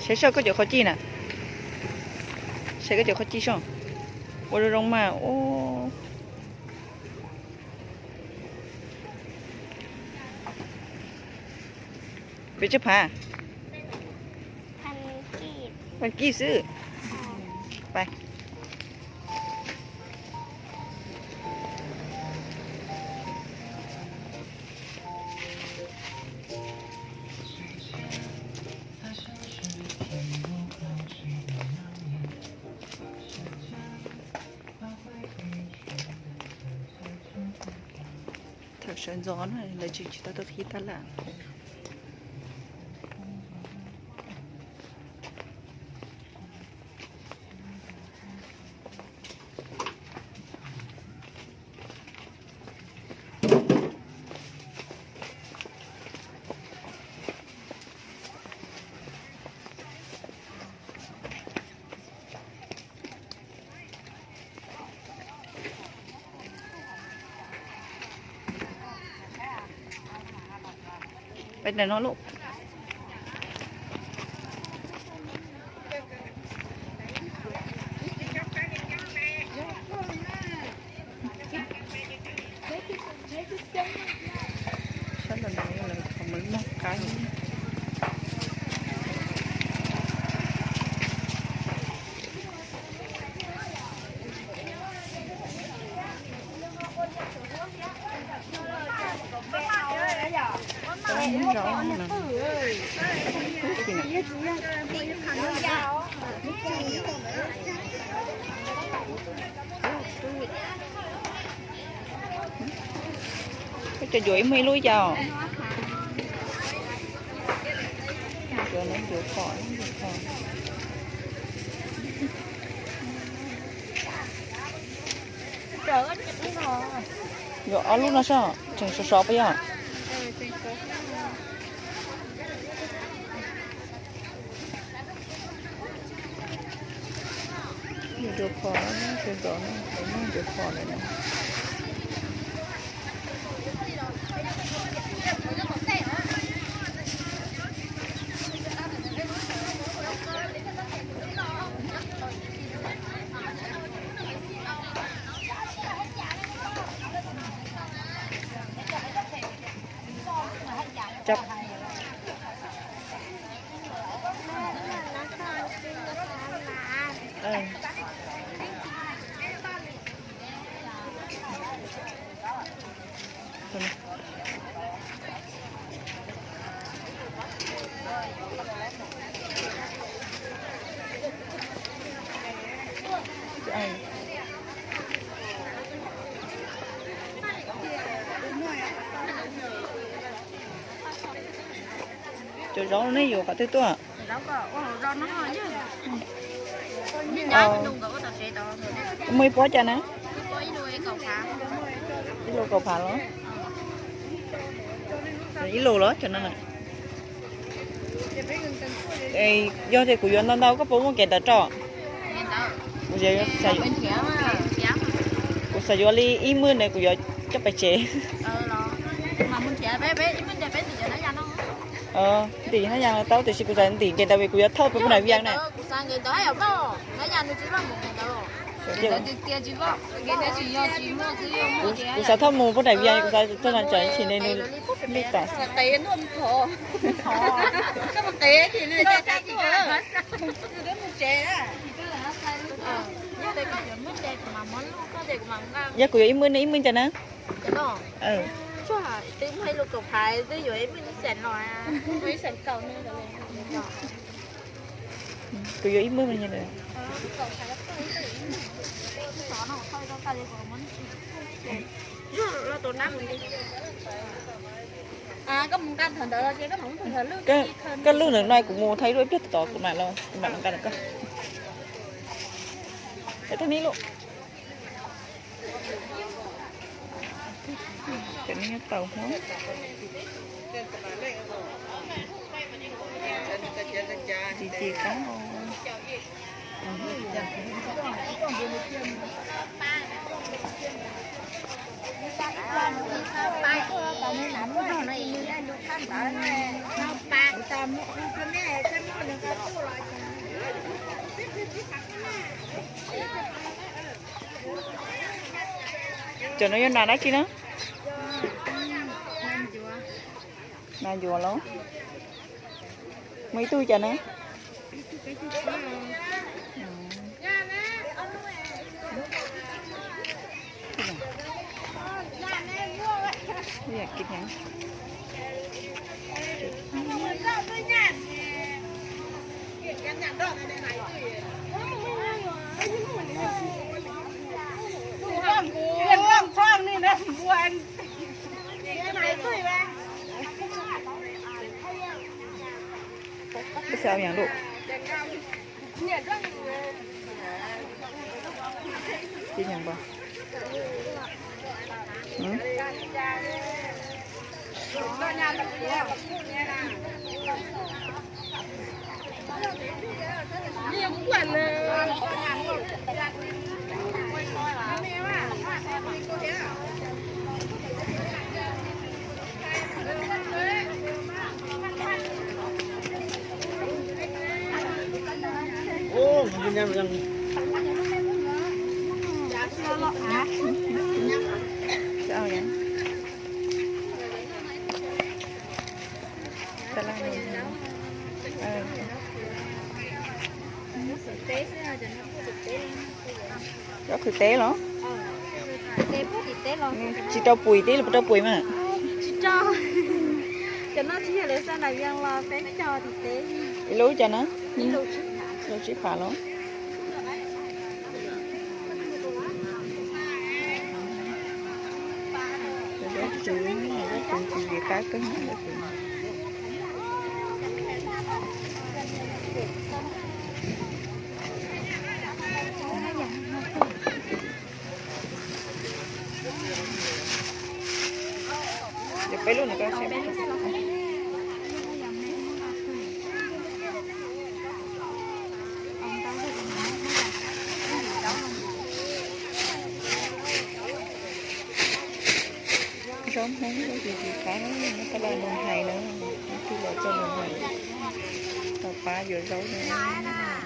Saib soj koj cov qhov cij na. Saib koj cov qhov cij soj. Ua zoo zoo mas. Peb tsib phav. Pab kib xwb. Thaum sawv ntxov na lawv tsis tsis tau tuaj qhib tab laj. Peb no lub. Sab no lawv qhov muag noj qab. Koj cov yuav ib muag ib lub yau. Yuav no yuav pom. Yuav ob lub no soj, tseem sov sov puas yog? Yuav dua phom, sawv ntxov no, yuav muag dua phom lawm no. Cov zaub nej yuav qhov twg tuaj? Muaj ib pob cas na? Ib lus kaum phav los? Ib lus los cov no na. Yog tias kuv yuav ntau ntau koj puas muaj kev tawm roj? Kuv xav yuav li ib muaj ne kuv yuav coj pais tsev. Ntim hnab yas tau tiam sis kuv xav ntim nkees ntawd vim kuv yuav thauj peb poj niam vias na. Kuv xav thauj mus poj niam vias, kuv xav thauj no tsam ib chim ne nws lwj tas. Yog kuv yuav ib muaj ne ib muaj cas na? Kuv yuav ib muaj ne. Koj lwj ntawm no kuv mus thaij ib pliag tod kuv mam los kuv mam nqa rau koj. Tau hov. Ci ci qab. Cov no yog nas dab tsi na? Nas ncuav los? Muaj ib tug cas na? Ib xav yam lub. Ib yam npau. Cov khwv teb los? Tsis rau pum teb los puas rau pum mas? Tsis rau. Cov no tsis yog lawv xa nram Vias los peb cog tim teb. Ib lub cas na? Lub tsib phav los? Cov zaub tsuv, zaub tsuv txiv qab kawg zaub tsuv. Cov peb lub no koj saib. Zaub Hmoob zaub tsuv txiv qab, nyob taj laj Loos Hais na, ib tug los txog Loos Hais, tau pab yuav zaub na.